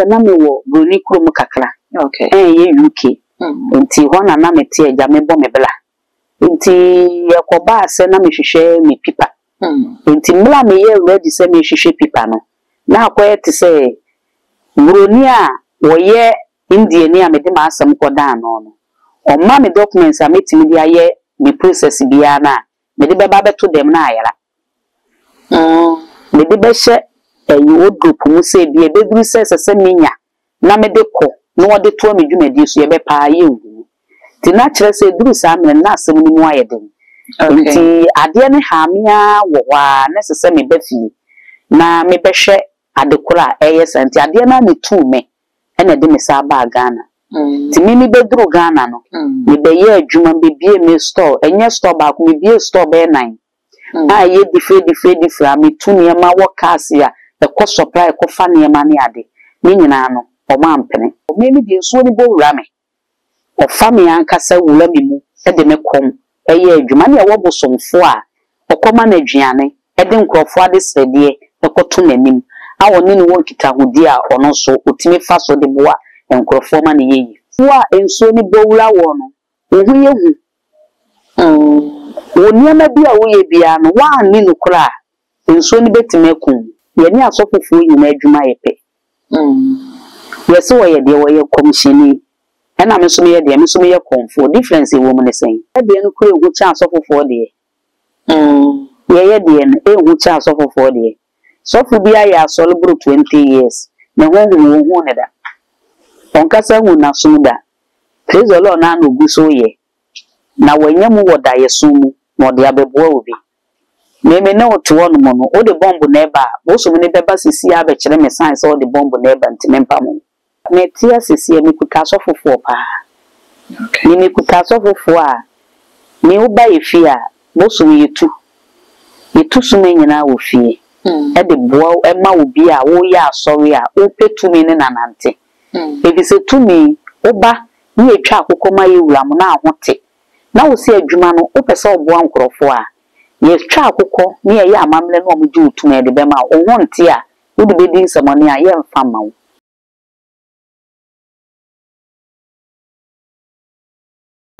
sɛ na mewɔ Buroni kurom kakra, ɛnyɛ UK. Nti hɔ na na mete agya mebɔ me bra. Nti ɛkɔbaa sɛ na mehwehwɛ me pipa. Nti mmerɛ a meyɛɛ ready sɛ mehwehwɛ pipa no, na akɔyɛ te sɛ Buroni a wɔyɛ Indiani a mede m'asɛm kɔdaa no no, ɔma me documents a mɛtumi de ayɛ me process biara no a, mede bɛba abɛto dɛm na ayera. Mede bɛhyɛ ɛyi wardrobe mu sɛ ebi ebeduru sɛ ɛsɛ sɛ menya na mede kɔ na wɔde toa me dwumadie so, yɛbɛpa ara yɛnhunu. Nti na kyerɛ sɛ ɛduru saa mmerɛ no na asɛm no mu ayɛ den. Nti adeɛ no haa me ara wɔ hɔ ara na ɛsɛ sɛ meba fie na mebɛhwɛ ade korɔ a ɛreyɛ saa. Nti adeɛ no ara na ɛtuu me ɛna ɛde me san baa Ghana. Nti me mebɛduru Ghana no, mebɛyɛɛ adwuma, mebɛbuee me store, ɛnyɛ store baako, mebuee store bɛyɛ nan a ɛyɛ different different different a metu nneɛma wɔ cars a ɛkɔ supply kɔfa nneɛma ne ade. Ne nyinaa no, wɔampene. Me me deɛ nsuo no bɔ wura me. Ɔfa me ankasa wura me mu de me kɔm yɛ adwuma. Ɛna ɛwɔ bosomfoɔ a ɔkɔma no aduane de nkurɔfoɔ adesrɛdeɛ kɔto n'anim a ɔne no wɔ nkitahodie a ɔno nso ɔtumi fa so de boa nkurɔfoɔ ma no yɛ yie. Wo a nsuo no bɔ wura woɔ no, wo ho yɛ hu. Wo nneɛma bi a woyɛ biara no, woanni nokorɛ a, nsuo no bɛtumi akum wo. Yɛne asɔfofoɔ nyinaa adwuma yɛ pɛ. Yɛse ɔyɛ deɛ ɔyɛ kɔmhyɛni ɛna me nso meyɛ deɛ me nso meyɛ kɔmfoɔ difference ɛwɔ mu ne sɛn? Yɛ deɛ no kura ɛhu kyɛn asɔfofoɔ deɛ. Yɛyɛ deɛ no ɛhu kyɛn asɔfofoɔ deɛ. Sɔfo bi ayɛ asɔre boro 20 years ne honhom wonhuu no da. Ɔnkasa ngu n'asom da. Praise the Lord no ara na ɔgu so yɛ. Na wanya mu wɔ daeɛso mu na ɔde abɛboa obi. Me me ne wo te hɔ nom no, wode bɔmbo na ɛba a, bosom no bɛba sesie ara abɛkyerɛ me sign sɛ wode bɔmbo na ɛba nti mempam wo. Mete ase seɛ mekuta asɔfofoɔ paa. Me mekuta asɔfofoɔ a, me wo ba yɛ fie a, bosom yɛtu. Yɛtu suma nyinaa wɔ fie de boa wo ma obi a woyɛ asɔre a wopɛ tumi ne nanante. Efisɛ tumi, wo ba ne yɛtwa akokɔ ma yɛ wura mo na ahote na wo se adwuma no wopɛ sɛ woboa nkurɔfoɔ a, yɛtwa akokɔ ne yɛyɛ amammerɛ ne wɔn gye wo tum a yɛde bɛma wo, wo ho nte a wode bɛdi nsɛmɔne a yɛmfa mma wo.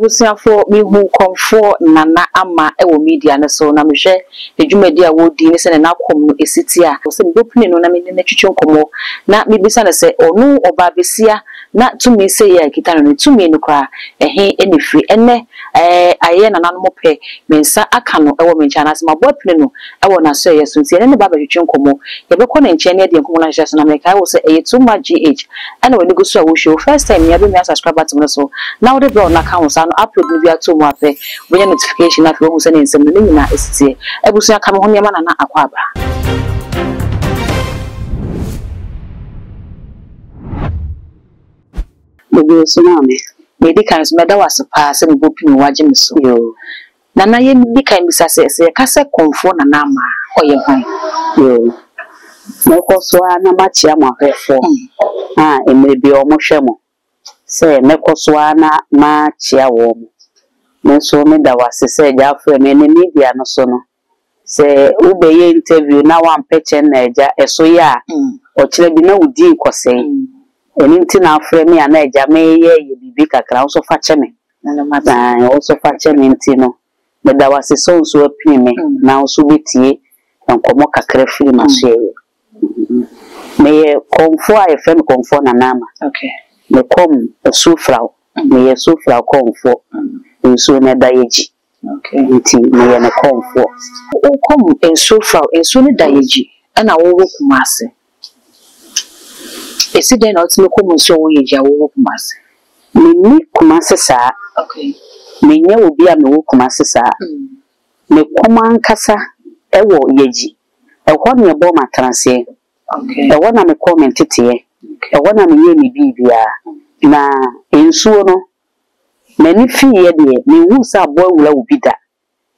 Abusuafoɔ, mehu Kɔmfoɔ Nana Ama wɔ media no so na mehwɛ ne dwumadi a wɔredi ne sɛdeɛ n'akɔm no si te a, sɛ mebɛpini no na me ne no atwitwi nkɔmmɔ na mebisa no sɛ ɔno ɔbaa basia Na tumi sei a ɛkita no no, tumi no koraa, ɛhe na ɛfiri? Ɛnnɛ, ɛɛ, ayɛ nananom pɛ, me nsa aka no wɔ me nkyɛn, anaasɛ mabɔ apini no wɔ n'asoɛeɛ so, nti yɛne no ba abɛtwetwe nkɔmmɔ. Yɛbɛkɔ ne nkyɛn na yɛde yɛn nkɔmmɔ no ahyehyɛ so, na mekae wo sɛ ɛyɛ Too Much GH ɛna w'ani gu so a wohwɛ wo first time mia bɛmia subscribe button no so na wode bell no aka ho saa no upload no biara to mu a pɛ wobɛnya notification na afei woahu sɛdeɛ nsɛm no ne nyinaa ɛsi teɛ. Abusua ka me ho nneɛma Nana Akwaaba. Bebree so maame. Nea edi kan nso, mɛda wo ase paa sɛ mebɔ pini woagye me so. Yoo. Nana, yɛnni kan mmisa sɛ, sɛ yɛka sɛ Kɔmfoɔ Nana Ama a, ɔyɛ hwan? Yoo. Mɛkɔ so ara na makyea mo ahwɛfoɔ a mmerɛ biara wɔhwɛ mo, sɛ mɛkɔ so ara na makyea wɔn. Me nso meda wo ase sɛ agya afrɛ me. Ɛnnɛ media no so no, Sɛ wo bɛ yɛ interview na wampɛ kyɛn na agya ɛso yɛ a ɔkyena bi na wo din kɔ sɛe. Ɛno nti na afrɛ me a na agya me yɛ yɛ biribi kakra wo nso fa kyɛ me. Ae wo nso fa kyɛ me nti no me da wo ase sɛ wo nso apini me na wo nso bɛ tie nkɔmɔ kakra firi m'asoɛeɛ. Me yɛ kɔmfoɔ a yɛfrɛ me kɔmfoɔ Nana Ama. Me kɔm asuo fraw me yɛ asuo fraw kɔmfoɔ nsuo no ɛda yɛ gyi. Nti meyɛ ne kɔmfoɔ. Wokɔ mu nsuo fa wo, nsuo no da Yegyi ɛna wowɔ Kumasi. Ɛsi dɛn na wotumi kɔ mu nsuo a ɛwɔ Yegyi a wowɔ Kumasi? Menni Kumasi saa. Menyɛ obi a mewɔ Kumasi saa. Me kɔm ankasa wɔ Yegyi. Ɛhɔ na yɛbɔɔ me atenaseɛ. Ɛhɔ na mekɔɔ me nteteɛ. Ɛhɔ na meyɛɛ me biribiara. Na nsuo no, M'ani fiiɛ deɛ, menhuu sɛ aboa wura obi da,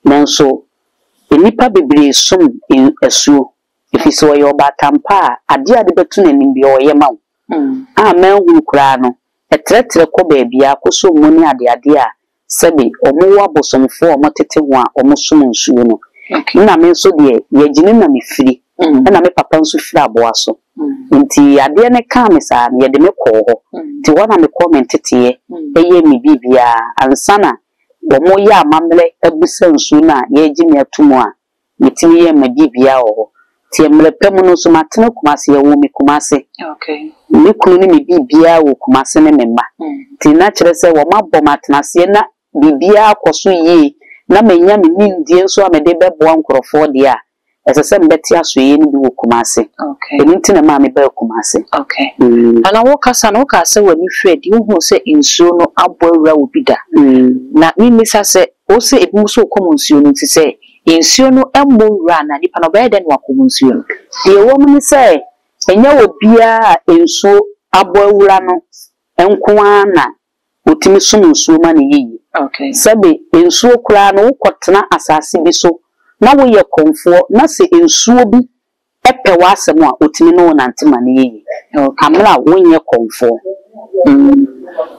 nanso nnipa bebree som asuo, ɛfiri sɛ ɔyɛ ɔbaatan pa a adeɛ a wode bɛto n'anim biara ɔyɛ ma wo. A manhunu koraa no, ɛtrɛtrɛ kɔ baabiara kɔsɔ mmu ne adeadeɛ a sɛbe wɔwɔ abosomfoɔ a wɔtete ho a wɔsom nsuo no. Nna me nso deɛ, Yɛgyene na mefiri, ɛna me papa nso firi aboa so. Nti adeɛ no kaa me saa no, yɛde me kɔɔ hɔ. Nti hɔ na mekɔɔ me nteteeɛ, yɛɛ me biribiara ansa na wɔyɛ amammerɛ abusa nsuo no a yɛregye me ato mu a, metumi yɛɛ me biribiara wɔ hɔ. Nti mmerɛ pa mu no nso matena Kumasi, yɛwoo me Kumasi. Me kunu ne me biribiara wɔ Kumasi ne me mma. Nti na kyerɛ sɛ wɔabɔ me atenaseɛ na biribiara kɔ so yie na manya me nimdeɛ nso a mede bɛboa nkorɔfoɔ deɛ a, ɛsɛ sɛ mebɛte asoɛeɛ no bi wɔ Kumasi. Ɛno nti na ɛmaa mebaa Kumasi. Okay. Nana wokasa no wokaa sɛ w'ani firi adi, wohuu sɛ nsuo no abɔ awura wo bi da. Na memmisa sɛ, wose ebinom nso rekɔm nsuo no nti sɛ nsuo no mmɔ wura anaa nipa no ɔbɛyɛ dɛn na wakɔm nsuo no? Deɛ ɛwɔ mu ne sɛ, ɛnyɛ obiara a nsuo abɔ awura no nko ara na ɔtumi som nsuo ma no yiye. Sɛbe nsuo koraa no wokɔtena asase bi so na woyɛ kɔmfoɔ na sɛ nsuo bi pɛ w'asɛm a, ɔtumi ne wo nante ma no yɛ yie. Amena a wonyɛ kɔmfoɔ.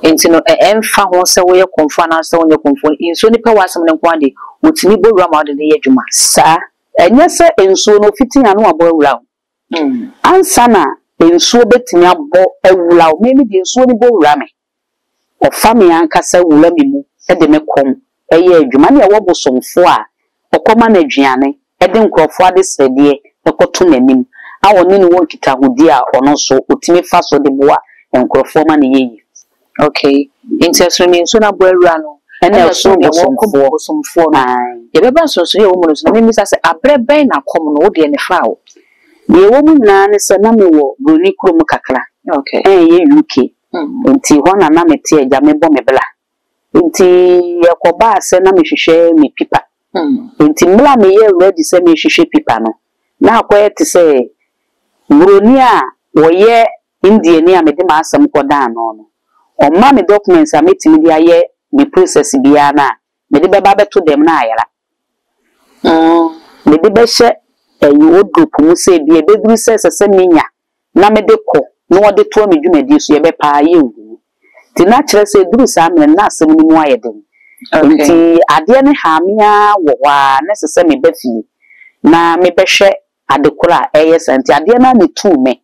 Enti no, ɛmfa ho sɛ woyɛ kɔmfoɔ anaasɛ wonyɛ kɔmfoɔ no, nsuo no pɛ w'asɛm no nko ara deɛ, ɔtumi bɔ wura ma wode no yɛ adwuma. Saa. Ɛnyɛ sɛ nsuo no ɔfiti ano abɔ awura wo. Ansa na nsuo bɛtumi abɔ awura wo, me me deɛ nsuo no bɔ wura me. Ɔfa me ankasa wura me mu de me kɔm yɛ adwuma. Ɛnna ɛwɔ bosomfoɔ a ɔkɔma no aduane de nkurɔfoɔ adesrɛdeɛ kɔto n'anim a ɔne no wɔ nkitahodie a ɔno nso ɔtumi fa so de boa nkurɔfoɔ ma no yɛ yie. Okay, nti ɛsono nea nsuo no abɔ awura no ɛna ɛsono deɛ wɔkɔ bosomfoɔ. Bosomfoɔ no. Ae. Yɛbɛba nsonsonoeɛ a ɛwɔ mu no so na memmisa sɛ aberɛ bɛn na kɔm no wo deɛ no faa wo? Deɛ ɛwɔ mu nyinaa ne sɛ na mewɔ Buroni kurom kakra a ɛyɛ UK. Nti hɔ na na mete agya mebɔ me bra. Nti ɛkɔbaa sɛ na mehwehwɛ me pipa. Nti mmerɛ a meyɛɛ ready sɛ merehwehwɛ pipa no, na akɔyɛ te sɛ Buroni a ɔyɛ Indiani a mede m'asɛm kɔdaa no no, ɔma me documents a mɛtumi de ayɛ me process biara no a, mede bɛba abɛto dɛm na ayera. Mede bɛhyɛ ɛyi wardrobe mu sɛ ebia ɛbɛduru sɛ ɛsɛ sɛ menya na mede kɔ na wɔde toa me dwumadie so, yɛbɛpa ara yɛnhunu. Nti na kyerɛ sɛ ɛduru saa mmerɛ no na asɛm no mu ayɛ den. Nti adeɛ no haa me ara wɔ hɔ ara na ɛsɛ sɛ meba fie na mebɛhwɛ ade korɔ a ɛreyɛ saa. Nti adeɛ no ara na ɛtuu me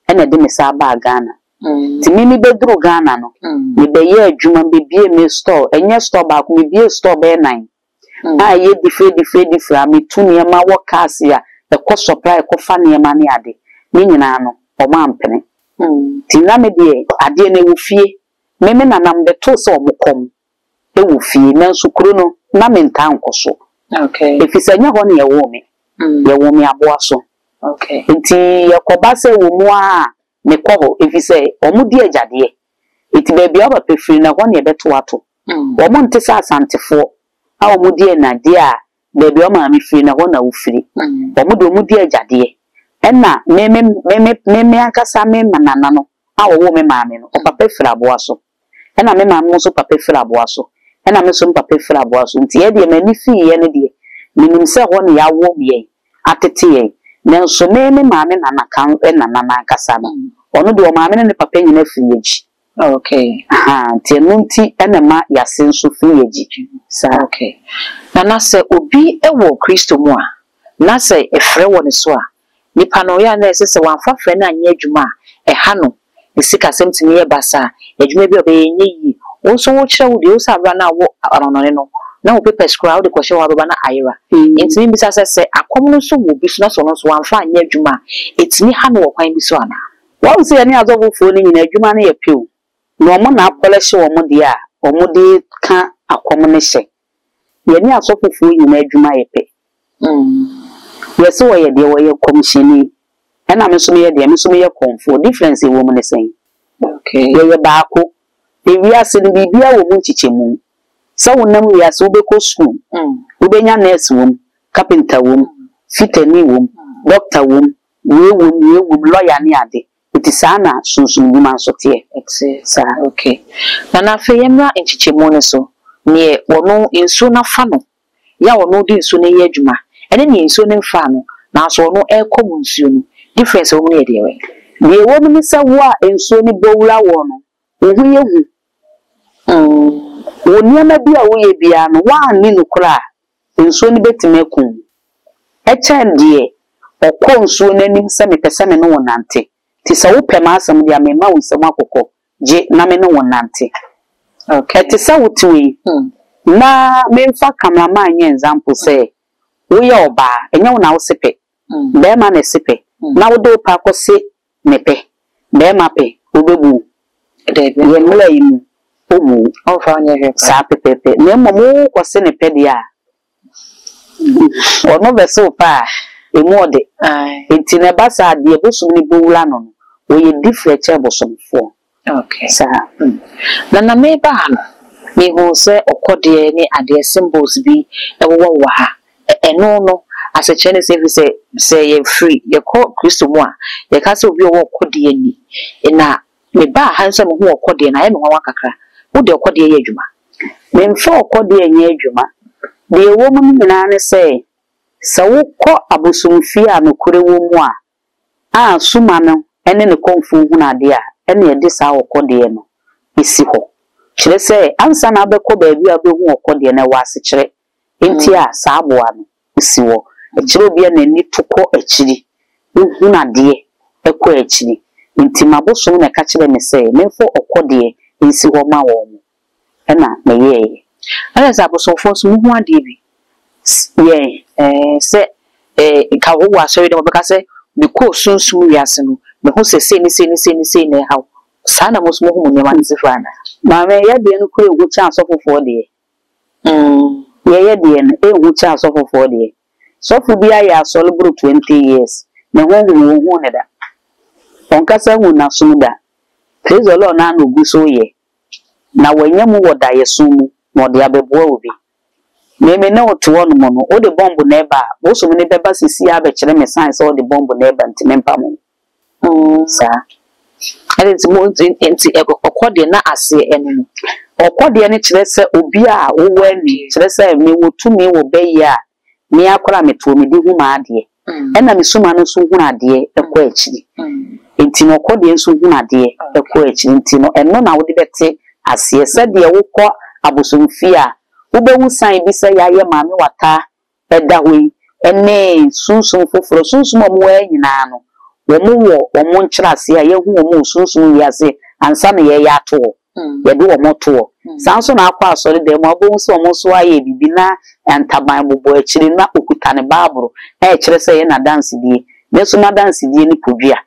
na ɛde me san baa Ghana. Nti me mebɛduru Ghana no, mebɛyɛɛ adwuma, mebuee me store, ɛnyɛ store baako, mebuee store bɛyɛ nan. a ɛyɛ difire difire difire a metu nneɛma wɔ cars a ɛkɔ supply kɔfa nneɛma ne ade ne nyinaa no wɔn ampene nti na me deɛ adeɛ no ɛwɔ fie me me nanam bɛtoo sɛ wɔn kɔm ɛwɔ fie nanso kuro no na me ntaa nkɔ so ɛfiri sɛ ɛnyɛ hɔ na yɛwoo me yɛwoo me aboa so nti yɛkɔba sɛ ɛwɔ mu ara a mekɔ hɔ ɛfiri sɛ wɔn di agyadeɛ nti baabi a wo papa firi no ɛhɔ na yɛbɛto ato. Wɔn nte sɛ Asantefoɔ a wɔn di ɛnadeɛ a baabi a wo maame firi no ɛhɔ na wo firi. Wɔn deɛ wɔn di agyadeɛ. Ɛna me me me me me me ankasa me nana no a ɔwoo me maame no ɔpapa firi aboa so. Ɛna me maame nso papa firi aboa so. Ɛna me nso me papa firi aboa so. Nti yɛ deɛ m'ani fiiɛ no deɛ menim sɛ ɛhɔ na yɛawo yɛn atete yɛn. Nanso me me maame nana kan nana no ankasa no ɔno deɛ ɔmaame ne ne papa nyinaa firi yɛn Okay. Ahaa, nti ɛno nti na ɛma yɛase nso firi yɛn saa. Okay. Nana, sɛ obi wɔ Kristo mu a, na sɛ ɛfrɛ wɔ ne so a, nipa no, ɔyɛ a na ɛsɛ sɛ wamfa frɛ no anyɛ adwuma a, ɛha no, ne sikasɛm tumi yɛ basaa, adwuma bi a ɔbɛyɛ ɛnyɛ yie. Wo nso wokyerɛ wo deɛ, wo sɛ aberɛ a na wowɔ amannɔne no, na wo papers koraa wode kɔhyɛ hɔ a wobɛba na ayera. Nti mebisa sɛ, sɛ akɔm no nso wɔ obi so na sɛ ɔno nso wamfa anyɛ adwuma a, ɛtumi ha no wɔ kwan bi so anaa? Wahu sɛ yɛne asɔfofoɔ no nyinaa adwuma no yɛ pɛ o, na wɔn na apɔlɛhye wɔn deɛ a wɔde ka akɔm no hyɛ. Yɛne asɔfofoɔ nyinaa adwuma yɛ pɛ. Yɛse wɔyɛ deɛ wɔyɛ nkɔmhyɛni, ɛna me nso meyɛ deɛ me nso meyɛ kɔmfoɔ. Difference a ɛwɔ mu ne sɛn? Yɛyɛ baako. Ewiase no biribiara wɔ mu nkyekyɛmu. Sɛ wonam wiase wobɛkɔ sukuu, wobɛnya nurse wɔ mu, carpenter wɔ mu, fitani wɔ mu, doctor wɔ mu, Wei wom, wei wom, lɔya ne ade. Nti saa na sunsum dwuma nso teɛ. Ɛte saa. Ok. Nana afei yɛmmra nkyekyɛmu no so. Neɛ ɔno nsuo no afa no, yɛ a ɔno de nsuo no yɛ adwuma, ɛne neɛ nsuo no mfaa no, nanso ɔno ɛrekɔ mu nsuo no, difference a ɛwɔ mu no yɛ deɛ wɛn? Deɛ ɛwɔ mu ne sɛ wo a nsuo no bɔ wura woɔ no, wo ho yɛ hu. Wo nneɛma bi a woyɛ biara no, woanni nokorɛ a, nsuo no bɛtumi aku wo. Ɛkyɛn deɛ ɔkɔ nsuo no anim sɛ mepɛ sɛ me ne wo nante Nti sɛ wopɛ m'asɛm deɛ a, mema wo nsam akokɔ, gye na me ne wo nnante. Ɛte sɛ wote wei, na memfa cameraman nyɛ example sɛ, woyɛ ɔbaa, ɛnyɛ wo na wose pɛ, barima na ɛse pɛ, na wode wo pɛ akɔse ne pɛ, barima pɛ, ɔbɛbu wo. Yɛn mmara yi mu, ɔmmu wo. Saa pɛpɛɛpɛ. Na mmom wokɔse ne pɛ deɛ a, Ɔno bɛsew pɛ a, emu ɔdɛ. Enti na ɛba saa a, deɛ bosom no bɔ wura no no, ɔyɛ differɛ kyɛn bosomfoɔ. Okay. Saa. Na na meba ha no, mehuu sɛ ɔkɔdeɛ ne adeɛ symbols bi wowɔwowɔ ha. Ɛno no, asekyerɛ ne sɛ, ɛfiri sɛ, sɛ yɛfiri, yɛkɔ Kristo mu a, yɛka sɛ obi a ɔwɔ ɔkɔdeɛ ni. Na Mebaa ha nso a mehuu ɔkɔdeɛ no, ayɛ me nwanwa kakra. Wode ɔkɔdeɛ yɛ adwuma? Memfa ɔkɔdeɛ nyɛ adwuma. Deɛ ɛwɔ mu no nyinaa ne sɛ, sɛ wokɔ abosomfie a nokorɛ wɔ mu a, a Suma no ne ne kɔmfoɔ hunu adeɛ a, ɛnna yɛde saa ɔkɔdeɛ no si hɔ. Kyerɛ sɛ, ansa na wobɛkɔ baabi a wobɛhu ɔkɔdeɛ no, ɛwɔ asekyerɛ nti a saa aboa no si hɔ. Ɛkyerɛ obi a n'ani to kɔ akyiri, wohunu adeɛ kɔ akyiri. Nti m'abosom na ɛka kyerɛɛ me sɛ memfa ɔkɔdeɛ nsi hɔ mma wɔn, ɛna meyɛeɛ. Ɛna sɛ abosomfoɔ nso mohu adeɛ bi? Yɛn. Ɛɛ, sɛ ɛɛ nka wowɔ asɔre dɛm a wɔbɛka sɛ mekɔɔ sunsum wiase no, mahu sɛ sei ne sei ne sei ne sei na ɛha wo. Saa na mo nso mohu mo nneɛma no sifra anaa? Maame, yɛn deɛ no koraa ɛhu kyɛn asɔfofoɔ deɛ. Yɛyɛ deɛ no ɛnhu kyɛn asɔfofoɔ deɛ. Sɔfo bi ayɛ asɔre boro 20 years, ne honhom wonhuu no da. Ɔnkasa nhuu n'asom da. Praise the Lord no ara na ɔgu so reyɛ. Na wanya mu wɔ daeɛso mu na ɔde abɛboa obi. Me me ne wo te hɔ nom no, wode bɔmbo na ɛba a, bosom no bɛba seesei ara abɛkyerɛ me sign sɛ wode bɔmbo na ɛba nti mempam wo. Saa. Ɛna nti mo nti nti ɔkɔ deɛ na aseɛ ɛno no. Ɔkɔ deɛ no kyerɛ sɛ obi a wowɔ ani, kyerɛ sɛ mewɔ tumi wɔ bɛyɛ a me ara koraa metoɔ mede hu m'adeɛ. Ɛna me suma no nso hunu adeɛ kɔ akyiri. Nti no ɔkɔ deɛ nso hunu adeɛ kɔ akyiri. Nti no ɛno na wode bɛte aseɛ. Sɛdeɛ wokɔ abosomfie a wobɛhu sign bi sɛ yɛayɛ Maame Wata ɛda hɔ yi ne sunsum foforɔ, sunsum a wɔwɔ ha nyinaa no, wɔwɔ wɔn nkyerɛaseɛ a yɛahu wɔn wɔ sunsum wiase ansa na yɛreyɛ ato hɔ, yɛde wɔn to hɔ. Saa nso na akɔ asɔredan mu a, wobɛhu sɛ wɔn nso ayɛ biribi na ntaban bobɔ akyire na ɔkuta ne Bible a ɛkyerɛ sɛ ɛyɛ n'adansedie. Me nso m'adansedie ne podua.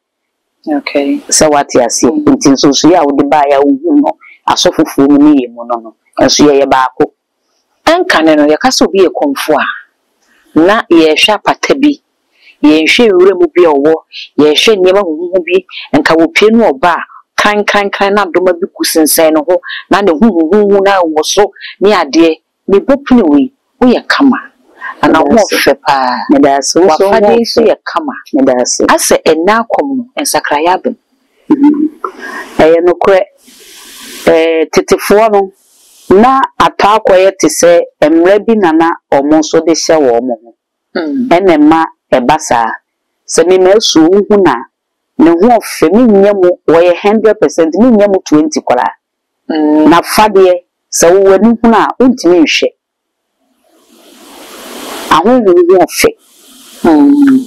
Sɛ woate aseɛ? Nti nsonsoeɛ a wode baeɛ a wohuu no asɔfofoɔ mu ne yɛn mu no no, nso yɛyɛ baako. Ɛnkane no, yɛka sɛ obi yɛ kɔmfo a, na yɛrehwɛ apata bi, yɛnhwɛ nwura mu bi a ɔwɔ, yɛrehwɛ nneɛma huhuhu bi, nka wɔpue no ɔba a, krankrankan na adoma bi gu sensɛn ne ho, na ne ho huhuhu na ɛwoso ne adeɛ. Me bɔ pini wei, woyɛ kama. Na wo ho ɔfɛ paa. Medase, wo nso wo ho W'afadeɛ nso ɔfɛ. yɛ kama. Medase. Asɛ ɛnnɛ akɔm no, nsakraeɛ aba mu. Ɛyɛ nokorɛ. Ɛɛ, tetefoɔ no, na atɔ akɔyɛ te sɛ mmara bi na na wɔn nso de hyɛ wɔn ho, ɛna ɛma ɛba saa. Sɛ me masuo, wohu no a, ne ho ɔfɛ, mennya mu, wɔyɛ 100%, mennya mu 20 koraa. N'afadeɛ, sɛ wo w'ani hunu a, wontumi nhwɛ. Ahonhom ho ɔfɛ.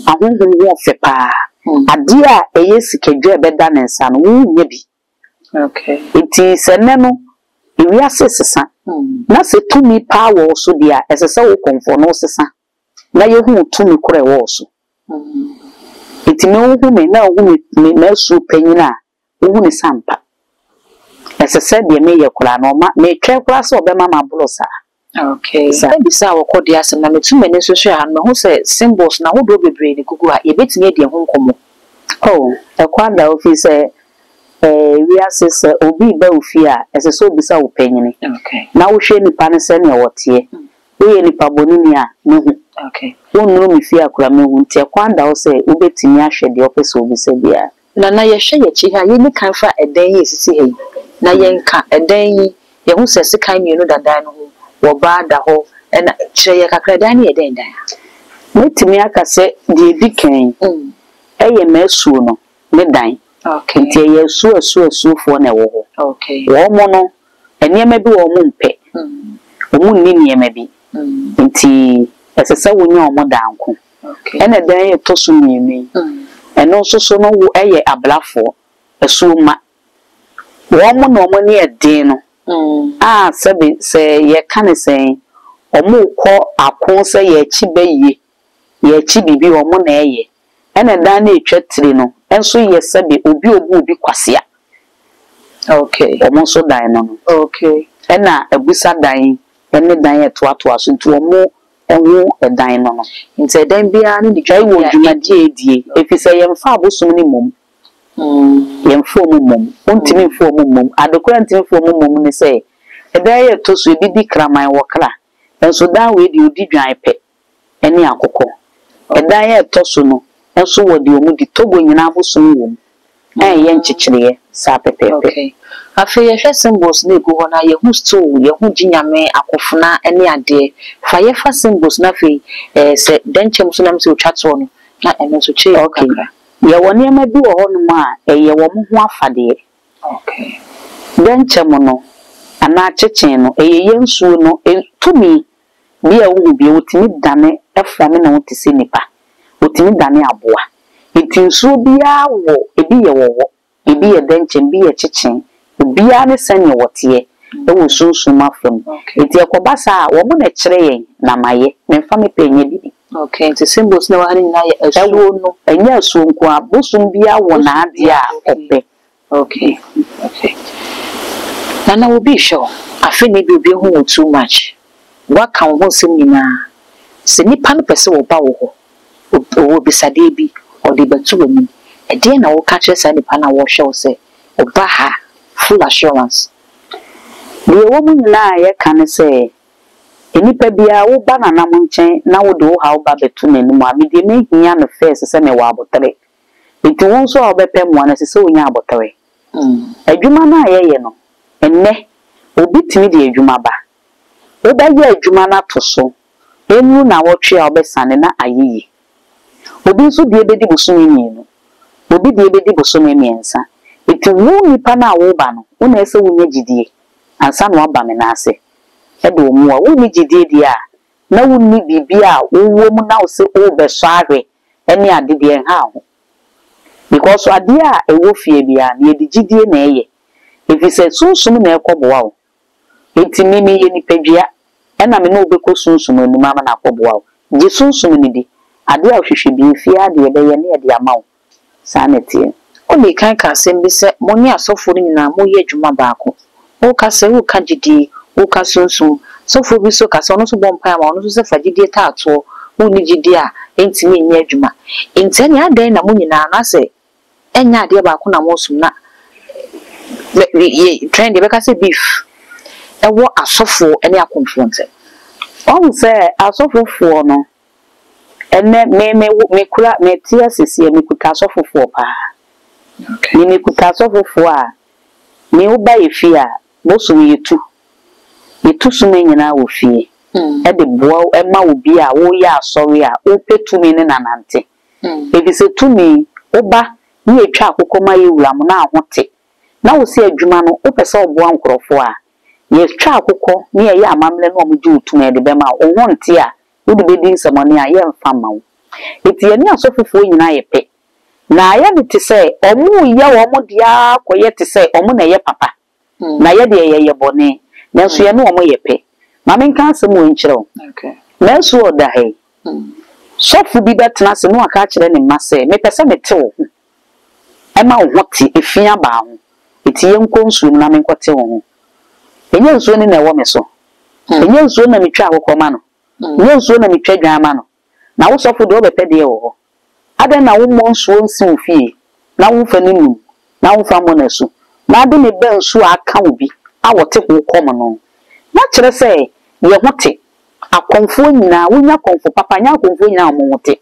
Ahonhom ho ɔfɛ paa. Adeɛ a ɛyɛ sikadwa a ɛbɛda ne nsa no, wonnya bi. Enti sɛ nnɛ no, ewiase resesa, na sɛ tumi paa wɔ wo so deɛ a, ɛsɛ sɛ wo kɔmfoɔ no wosesa na yɛhu wo tumi korɔ a ɛwɔ wo so. Enti me wohu me na wohu me m'asuo panyin a, Wohu no sɛ ampa. Ɛsɛ sɛ deɛ meyɛ koraa no ɔma, metwɛn koraa sɛ ɔbɛma maboro saa. Okay. Saa. Mɛbisa wɔ kɔdeɛ asɛm na metu m'ani nso hwɛ ha no mahu sɛ symbols no ahodoɔ bebree na ɛgugu ha, yɛbɛtumi adi ɛho nkɔmmɔ? Oh, ɛkɔ ada o, firi sɛ eh, wiase sɛ obi reba wo fie a, ɛsɛ sɛ obisa wo panyini. Okay. Na wohwɛ nipa no sɛdeɛ ɔteɛ. Woyɛ nipa bɔneni a, mɛhu. Okay. Wonnuru me fie a koraa mɛhu, nti ɛkwan da hɔ sɛ wobɛtumi ahwɛ deɛ wopɛ sɛ wobisa biara. Nana, yɛhwɛ yɛakyi ha a, yɛnni kan fa ɛdan yi a ɛsisi ha yi na yɛnka. Ɛdan yi, yɛhu sɛ sekan mmienu da dan no ho, wɔbaa da hɔ, ɛna, kyerɛ yɛn kakra, ɛdan no yɛ dɛn dan a? Mɛtumi aka sɛ deɛ ɛdi kan yi, ɛyɛ m'asuo no ne dan. Nti ɛyɛ asuo asuo asuofoɔ na ɛwɔ hɔ. Wɔn no, nneɛma bi wɔ hɔ wɔmpɛ. Wɔnni nneɛma bi. Nti ɛsɛ sɛ wonya wɔn dan ko. Ɛna dan a ɛtɔ so mmienu yi, Ɛno nso so no wo ɛyɛ abrafoɔ, asuo mma. Wɔn na wɔn ani yɛ den no a sɛbe sɛ yɛka no sɛn, wɔrekɔ ako sɛ yɛrekye bayie, yɛrekye biribi wɔn na ɛyɛ. Ɛna dan no a ɛtwa tire no nso yɛ sɛbe obi a ɔbu obi kwasea. Wɔn nso dan no no. Ɛna abusa dan ne dan a ɛtoatoa so nti wɔn ho dan no no. Nti ɛdan biara ne ne dwumadie a ɛdi. Ɛwɔ dwumadie a ɛdie, ɛfiri sɛ yɛmfa abosom no mmom. Yɛmfa wɔn mmom. Wontumi mfa wɔn mmom. Ade korɔ a ntumi mfa wɔn mmom ne sɛ, ɛdan yi a ɛtɔ so, ebi di kraman wɔ kra, nso dan wei deɛ ɔdi dwan pɛ ne akokɔ. Ɛdan a ɛtɔ so no nso wɔ deɛ wɔdi, Togo nyinaa abosom wɔ mu. Ɛnyɛ nkyekyereɛ saa pɛpɛɛpɛ. Okay. Afei yɛhwɛ symbols no a ɛgu hɔ no a, yɛhu stool, yɛhu gye-nyame, akofena ne adeɛ. Fa yɛfa symbols no afei eh, sɛ dɛnkyɛm nso na mesɛ ɔtwa toɔ no, na ɛno nso kyerɛ yɛn mu Okay. kakra. Yɛwɔ nneɛma bi wɔ hɔnom a ɛyɛ wɔn ho afadeɛ. Okay. Dɛnkyɛm no anaa kyekyen no, ɛyɛ yɛn nsuo no tumi bi a wohu bi a, ɔtumi dane fɔme ne ho te sɛ nipa. Ɔtumi dane aboa. Enti nsuo biara wɔ, ebi yɛ wɔwɔ, ebi yɛ dɛnkyɛm, ebi yɛ kyekyen. Obiara ne sɛdeɛ ɔteɛ wɔ sunsum afa mu. Enti ɛkɔba saa a, wɔn na ɛkyerɛ yɛn na mayɛ. Memfa me pɛ nyɛ biribi. Okay, nti symbols na ɛwɔ ha no nyinaa yɛ asuo no? Ɛnyɛ asuo nko ara, bosom biara wɔ n'adeɛ a ɔpɛ. Okay, okay. Nana obi rehwɛ wo, afei na ebi obi ahu wo too much. Woaka wo ho nsɛm nyinaa. Sɛ nipa no pɛ sɛ ɔba wo hɔ, ɔwɔ abisadeɛ bi, ɔde rebɛto w'anim, ɛdeɛn na woka kyerɛ saa nipa no a ɔrehwɛ wo sɛ ɔba ha a, full assurance? Deɛ ɛwɔ mu nyinaa a yɛka ne sɛ, nnipa biara woba Nana mo nkyɛn na wode wo haw ba bɛto n'anim a, me deɛ mɛhia no first sɛ mewɔ aboterɛ. Enti wo nso a wobɛpɛ mmoa no, ɛsɛ sɛ wunya abotare. Adwuma no a yɛyɛ no nnɛ, obi tumi de adwuma ba. Wobɛyɛ adwuma no ato so nnuru nnawɔtwe a wobɛsane na ayɛ yie. Obi nso deɛ bɛdi bosome mmienu, obi deɛ bɛdi bosome mmiɛnsa. Enti wo nipa no a woreba no, wo na ɛsɛ sɛ wunya gyidie ansa na woaba me nan ase de wo mmoa. Wonni gyidie deɛ a, na wonni biribi a wowɔ mu na wose worebɛsɔ ahwɛ ne ade deɛ ɛnha wo ho because adeɛ a ɛwɔ fie biara no yɛde gyidie na ɛyɛ ɛfiri sɛ sunsum na ɛkɔboa wo nti me meyɛ nipadua ɛna me ne wo bɛkɔ sunsum anim ama no akɔboa wo gye sunsum no di adeɛ a wohwehwɛ biara fie ha deɛ yɛbɛyɛ ne yɛde ama wo saa na ɛteɛ. Wodii kan kaa asɛm bi sɛ mo ne asɔfoɔ no nyinaa moyɛ adwuma baako. Woka sɛ woreka gyidie, woreka sunsum. Sɔfoɔ bi nso ka sɛ ɔno nso bɔ mpaeɛ ma wo, ɔno nso sɛ fa gyidie taa toɔ, wonni gyidie a ɛntumi nyɛ adwuma. Enti ɛnneɛ adɛn na mo nyinaa no asɛ ɛnyɛ adeɛ baako na moresom na yɛ trend yɛbɛka sɛ beef ɛwɔ asɔfoɔ ne akomfoɔ ntam? Woahu sɛ asɔfofoɔ no, ɛnnɛ me me mekura mete ase seɛ mekuta asɔfofoɔ paa. Me mekuta asɔfofoɔ a Me wo ba yɛ fie a, bosom yɛtu. Yɛtu suma nyinaa wɔ fie de boa wo ma obi a woreyɛ asɔre a wopɛ tumi ne no anante. Efisɛ tumi, wo ba ne yɛtwa akokɔ ma yɛ wura mo na ho te na wo se adwuma no wopɛ sɛ woboa nkorɔfoɔ a, yɛtwa akokɔ ne yɛyɛ amammerɛ ne wɔn gye wo tumi a yɛde bɛma wo. Wo ho nte a, wode bɛdi nsɛmɔne a, yɛmfa mma wo. Enti yɛne asɔfofoɔ nyinaa yɛ pɛ. Na ayɛ no te sɛ wɔreyɛ wɔn deɛ ara kɔyɛ te sɛ wɔn na ɛyɛ papa, na yɛ deɛ yɛyɛ bɔne, nanso yɛne wɔn yɛ pɛ. Ma menka asɛm wei nkyerɛ wo. Nanso ɔda ha yi, sɔfo bi bɛtena ase na waka akyerɛ ne mma sɛ, 'Mepɛ sɛ mete wo ho ma wo ho te, efi aba wo ho, enti yɛnkɔ nsuo mu na menkɔte wo ho. Ɛnyɛ nsuo no na ɛwɔ me so? Ɛnyɛ nsuo no na metwa akokɔ ma no? Ɛnyɛ nsuo no na metwa dwan ma no? Na wo sɔfo deɛ wobɛpɛ deɛ wɔ hɔ. Adɛn na wommɔ nsuo nsi wo fie, na womfa no nnum, na womfa mmɔ no asu, na ade ne ba nsuo a aka wo bi a wɔte ho kɔm no? Na kyerɛ sɛ, yɛ ho te. Akɔmfoɔ nyinaa, wonya kɔmfo papa, nyɛ akɔmfoɔ nyinaa a wɔn ho te.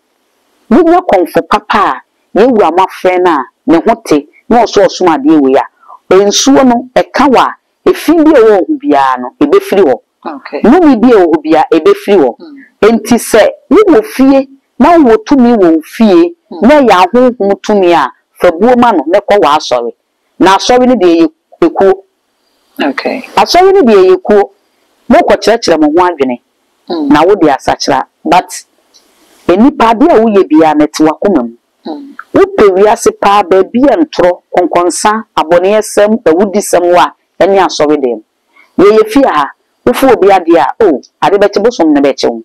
Wonya kɔmfo papa a yɛn wura moafrɛ no a ne ho te na ɔso ɔsom adeɛ wei a, nsuo no, ɛka wo a, Efi bi a ɛwɔ wo ho biara no, ebefiri hɔ. Nnome bi a ɛwɔ hɔ biara, ebefiri hɔ. Enti sɛ wowɔ fie na wowɔ tumi wɔ wo fie na ɛyɛ ahonhom tumi a, fa buo ma no na kɔ w'asɔre. Na asɔre no deɛ ɛyɛ ekuo. Asɔre no deɛ ɛyɛ kuo. Mokɔkyerɛkyerɛ mo ho adwene na wode asakyera. But nnipa, adeɛ a woyɛ biara no, ɛte w'akoma mu. Wopɛ wiase paa baabi a ntorɔ, kɔnkɔnsa, abɔneɛsɛm, awudisɛm wɔ a, ɛne asɔredɛm. Yɛyɛ fie ha, wofa obi adeɛ a, oh, ade bɛkye bosom no bɛkye wo.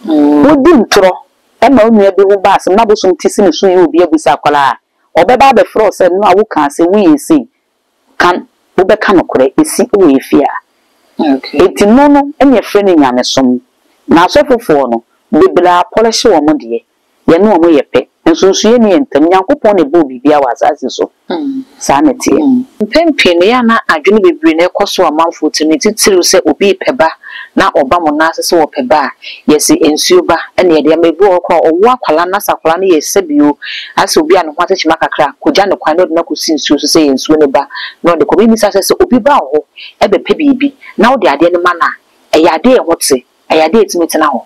Wodi ntorɔ ma wo nua bi ho ba asɛm na bosom te si ne so yɛ obi abusa akwadaa a, ɔbɛba abɛfrɛ wo sɛ no a wokaa sɛ woyɛ sei, ka wobɛka nokorɛ, ɛsi wɔ yɛ fie ha. Enti no no na yɛfrɛ no nyamesom. Na asɔfofoɔ no, bebree apɔlehye wɔn deɛ. Yɛne wɔn yɛ pɛ. Nsonsonoeɛ nni yɛn ntam. Nyankopɔn na ɛbɔɔ biribiara wɔ asaase so. Saa na ɛteɛ. Mpɛn pii no, ɛyɛ a na adwene bebree na ɛkɔ so wɔ amanfoɔ tirim, ne titiriw sɛ obi repɛ ba na ɔba mo nan ase sɛ ɔrepɛ ba a, yɛse nsuo ba na yɛde ama. Ebi wɔ hɔ koraa a, ɔwo akwadaa no na sɛ akwadaa no yɛ sɛbio, ayɛ sɛ obi a ne ho atekyema kakra a, kɔgya no kwan na ɔde no akɔsi nsuo so sɛ ɛyɛ nsuo no ba na ɔde kɔ. Mebisa sɛ, sɛ obi ba wo hɔ bɛpɛ biribi na wode adeɛ no ma no a, ɛyɛ adeɛ a ɛho te? Ɛyɛ ade a etumi tena hɔ.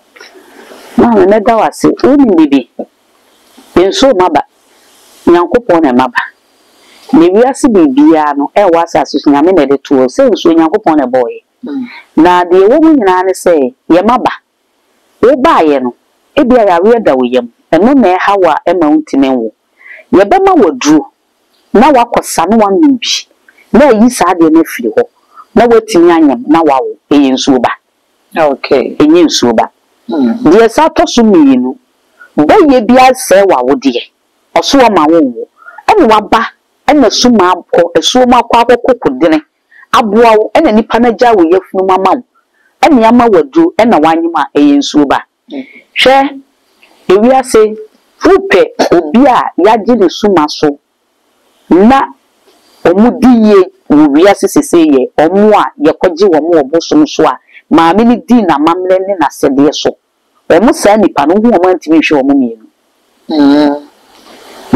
Maame, mɛda wo ase. Wonim biribi? Nsuo mma ba. Nyankopɔn na ɛma ba. Na wiase biribiara no ɛwɔ asase so, Nyame na ɛde too hɔ. Sɛ nsuo, Nyankopɔn na ɛbɔeɛ. Na deɛ ɛwɔ mu nyinaa ne sɛ, yɛma ba. Wobaeɛ no, ebia yareɛ da wo yam. Ɛno na ɛha wo a ɛmma wontumi nwo. Yɛbɛma wo aduro na woakɔsa na woanom bi na ayi saa adeɛ no afiri hɔ na woatumi anyem na woawo. Ɛyɛ nsuo ba. Okay. Ɛnyɛ nsuo ba. Deɛ ɛsan tɔ so mienu, bɛyɛ bi asɛe w'awodeɛ, ɔso ɔma wo nwo, ɛna waba ɛna sum akɔ asuo mu akɔ akɔko kodene aboa wo ɛna nipa no agyaa wo yafunu mu ama wo ɛna ama wo aduro ɛna wanyem a, ɛyɛ nsuo ba. Hwɛ, ewiase, wopɛ obi a yagye ne suma so na wɔdi yie wɔ wiase sesei yɛ wɔn a yɛkɔgye wɔn wɔ bosom so a maame no dii n'amammerɛ ne n'asɛdeɛ so. Wɔn saa nnipa no wohu wɔn a ntumi nhwɛ wɔn mmienu.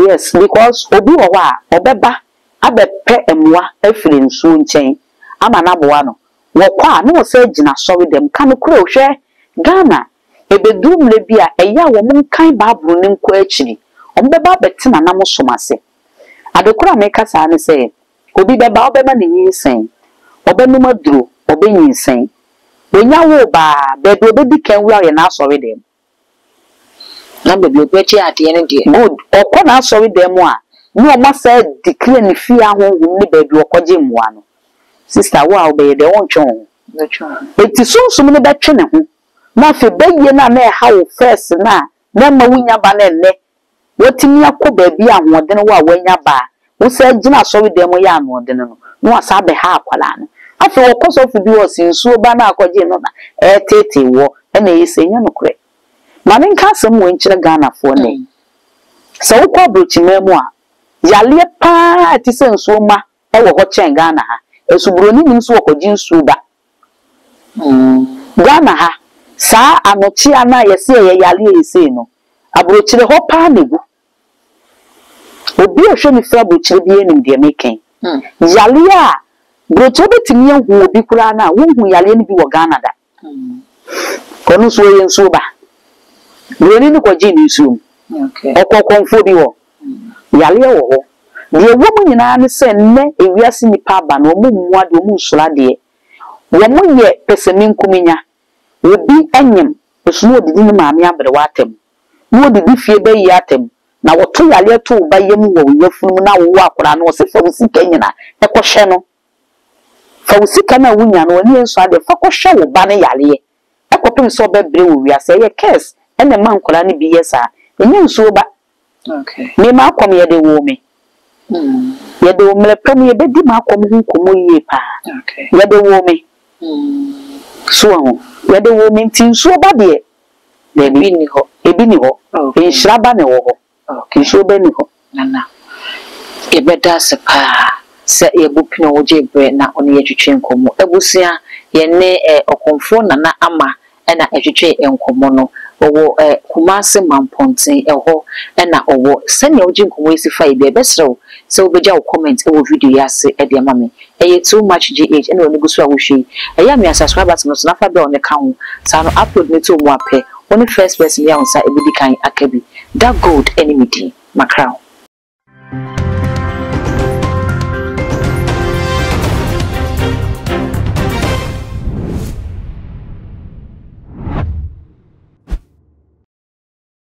Yes, because obi wɔ hɔ a ɔbɛba abɛpɛ mmoa afiri nsuo nkyɛn ama no aboa no. Wɔkɔ a na wɔsan gyina asɔredɛm. Ka nokorɛ o, hwɛ Ghana Ɛbɛduru mmerɛ bi a, ɛyɛ a wɔnkan Bible no nkɔ akyiri. Wɔbɛba abɛtena na mosom ase. Ade korɔ a meka saa ne sɛ, obi bɛba, wobɛma no nyinsɛn, ɔbɛnom aduro, ɔbɛnyinsɛn. Ɔnya woo ba a, baabi a ɔbɛdi kan wura yɛ n'asɔredɛm. Na baabi a ɔbɛgye adeɛ no deɛ. Good. Ɔkɔ n'asɔredɛm mu a, na wɔasan adeclare ne fie ahonhom ne baabi a ɔkɔgye mmoa no. Sister, wo a wobɛyɛ dɛn? Wontwe wo ho. Mɛtwe me ho. Enti sunsum no bɛtwe ne ho. Na afei bayie no a na ɛha wo first no a na ɛmma wonnya ba no ɛnnɛ woatumi akɔ baabi a ahoɔdene wɔ a woanya ba a wosan gyina asɔredan mu yɛ anoɔdene no na wasan abɛha akwadaa no. Afei wɔkɔ sɔfo bi hɔ ɔse nsuo ba no a akɔgyee no na ɛreteetee woɔ ɛna ɛyɛ sei ɛnyɛ nokorɛ. Ma menka asɛm wei nkyerɛ Ghanafoɔ nnɛ. Sɛ wokɔ abrokyiman mu a yareɛ paa a ɛte sɛ nsuo mma wɔ hɔ kyɛn Ghana ha. Nso broni nim sɛ wɔkɔgye nsuo ba. Ghana ha, saa anokyea no a yɛse ɛyɛ yareɛ yɛ sei no, abrokyire hɔ paa na ɛgu. Obi a ɔhwɛ me firi abrokyire biara nim deɛ meka yi. Yareɛ a, brokyire wobɛtumi ahu obi koraa no a, wonhu yareɛ no bi wɔ Ghana da. Ɔno nso ɔyɛ nsuo ba. Buroni no kɔgyee ne nsuo mu. Ɔkɔɔ kɔmfoɔ bi hɔ. Yareɛ wɔ hɔ. Deɛ ɛwɔ mu nyinaa ne sɛ nnɛ ewiase nnipa aba no, wɔn mmu adeɛ, wɔn nsuro adeɛ. Wɔyɛ pɛsɛmenkominya. Obi nyem, nso na ɔdidi ne maame aberewa atɛm. Na ɔdidi fie bayie atɛm. Na wɔto yareɛ to wo ba yam wɔ wo yafunu mu na wowo akwadaa no, wɔse fa wo sika nyina kɔhwɛ no. Fa wo sika no a wunya no, w'ani nsɔ adeɛ, fa kɔhwɛ wo ba no yareɛ kɔpem sɛ ɔbɛbrɛ wɔ wiase. Ɛyɛ curse na ɛma nkwadaa no bi yɛ saa. Ɛnyɛ nsuo ba. Me m'akɔm yɛde woo me. Yɛde wo mmerɛ pa mu yɛbɛdi m'akɔm ho nkɔmmɔ yie paa. Yɛde woo me. So wahu? Yɛde woo me nti nsuo ba deɛ, daabi, ebi nni hɔ. Nhyira ba na ɛwɔ hɔ. Nsuo bɛ nni hɔ. Nana, yɛbɛda ase paa sɛ yɛbɔ pini wogyee berɛ na wo ne yɛ twetwee nkɔmmɔ. Abusua, yɛne eh, Ɔkɔmfoɔ Nana Ama na ɛtwetwee nkɔmmɔ no. Ɔwɔ eh, Kumase Mampɔnten, ɛhɔ na ɔwɔ. Sɛnea wogye nkɔmmɔ yi si fa yi bia, yɛbɛsrɛ wo sɛ wobɛgya wo comment wɔ video yi ase de ama me. Ɛyɛ too much GH ɛna w'ani gu so a wohwɛ yi. Ɛyɛ a mia subscribe button no so na fa bell no ka ho. Saa no upload no to mu a pɛ, wo ne first person yi a wo nsa bɛdi kan aka bi. Da Gold ne me din. Makra wo.